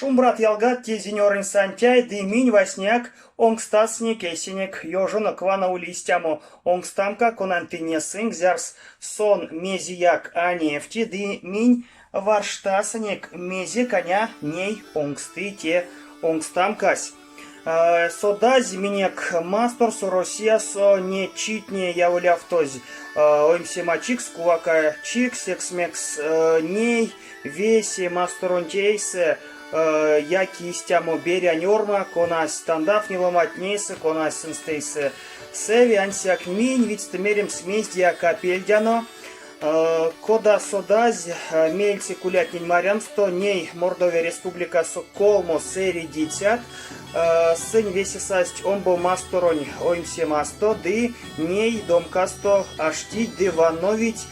Шумбрат, ялгат, те Зинёронь Сантяй, ды минь васняяк онкстасынек эйсэнек ёжонок вана ули истямо онкстамка, конантень несынк, зярс сон мезеяк а невти, ды минь варштасынек, мезе каня ней онксты те онкстамкась. Содазь, минек масторсо Россиясо неть читне яволявтозь оймсемачикс, кувака чикс, секс-мекс ней весе масторонть эйсэ яки истямо берянь орма, конась тандавтни ломатнесэ, конась сынст эйсэ сэви, ансяк минь видьстэ меремс мездеяк а пельдяно. Кода содазь, меельце кулятнень марямсто ней Мордовия Республикасо колмо сэредицят. Сынь весе састь омбо масторонь оймсемасто ды ней домкасто аштить ды ванновить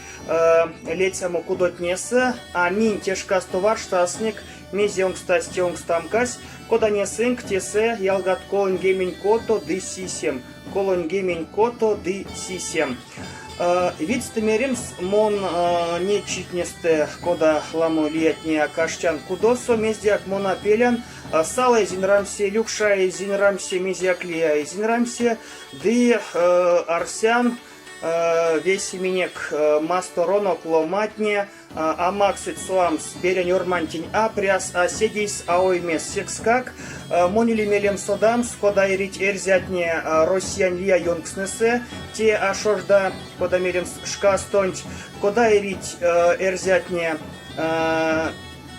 лецямо кудотнесэ. А минь те шкасто варштасынек, мезе онкстась те онкстамкась. Кода несынк, тесэ ялгат 36 ды сисем. 36 ды сисем. Видьстэ меремс, мон неть читнестэ, кода ламо лиятне, каштян кудосо, мездеяк мон а пелян, сал эзинь рамсе, люкша эзинь рамсе, мезеяк лия эзинь рамсе, ды арсян, весе минек масторонок ломатне а максыть соамс берянь ормантень а пряс, а седейс, а оймес. Секскак монь ули мелем содамс, кода эрить эрзятне Россиянь лия ёнкстнэсэ, те а шожда, кода меремс, шкастонть, кода эрить эрзятне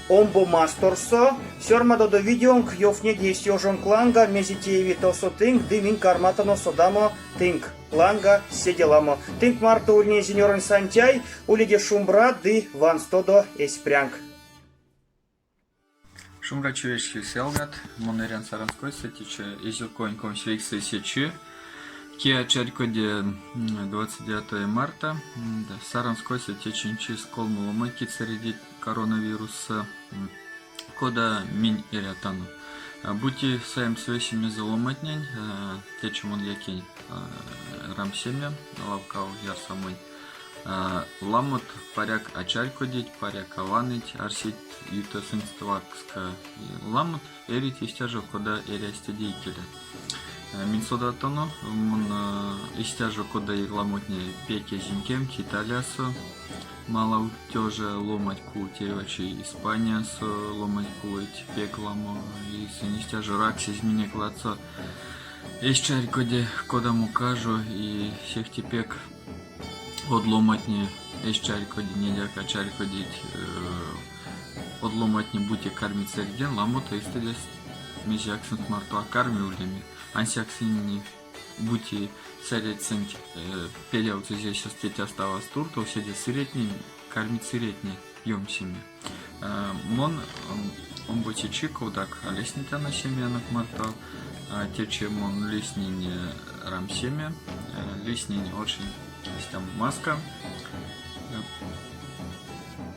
омбо масторсо. Сёрмадодо видеонк, ёвтнеде эсь ёжонк ланга, мезе тееви тосо тынк, ды минь карматано содамо тынк ланга седе ламо. Тынк марто ульнесь Зинёронь Сантяй, уледе шумбрат ды ванстодо эсь прянк. Шумбрачи вечкевикс ялгат, мон эрян Саранскойсэ, течи эзёрконь 29 чи. Кие чарькоди 29 марта, Саранскойсэ течинь чис колмо ломанть кить сэредить коронавируссо. Кода минь эрятано? Бути саемс весемезэ ломантнень, течи мон якинь рамсеме лавкав ярсамонь, ламот паряк а чарькодить, паряк а ваныть, арсить юты сынст вакска. Ламот эрить истя жо, кода эрясть теде икеле. Минь содатано, мон истя жо, кода и ламотне пек эзинь кемть Италиясо, Малав тёжа ломанть кулыть эрьва чи Испаниясо, ломанть кулыть пек ламо, и сынь истя жо раксизь минек ладсо. Эзь чарькоде, кодамо кажо, и сехте пек од ломантне эзь чарькоде, недяк а чарькодить. Од ломантне бути кармить сэреден, ламот эйстэдест мезеяк сынст марто а карми улеме. Ансяк сынь Бути сэредьсэнть пелевтезь тетяст-аваст туртов, седе сыретнень кармить сыретне ёмсеме. Мон омбоце чи кодак а лиснетяно семиянок марто, течи мон лиснинь рамсеме, лиснинь оршинь истямо маска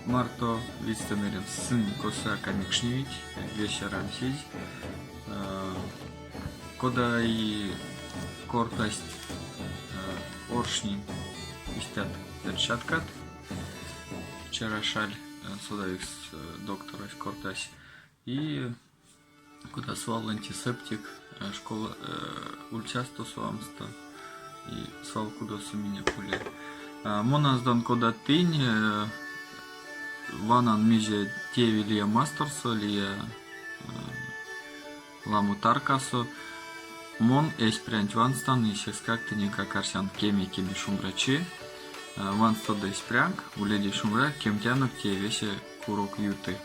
марто, видьстэ меремс, сынь косояк а микшневить, весе рамсизь. Кода и кортасть оршнинь истят перчаткат. Вчера шаль содавикс докторось кортась. И кода свал антисептик школа ульцясто совамсто и свал кудосо минек ули. Мон аздан кода тынь ванан мезе теви лия масторсо, лия ламо таркасо. Мон эсь прянть ванстан и секскак тыненкак арсян кеме-кеме шумбрачи. Ванстодо эсь прянк, уледе шумбра, кемтянок те весе курок юты.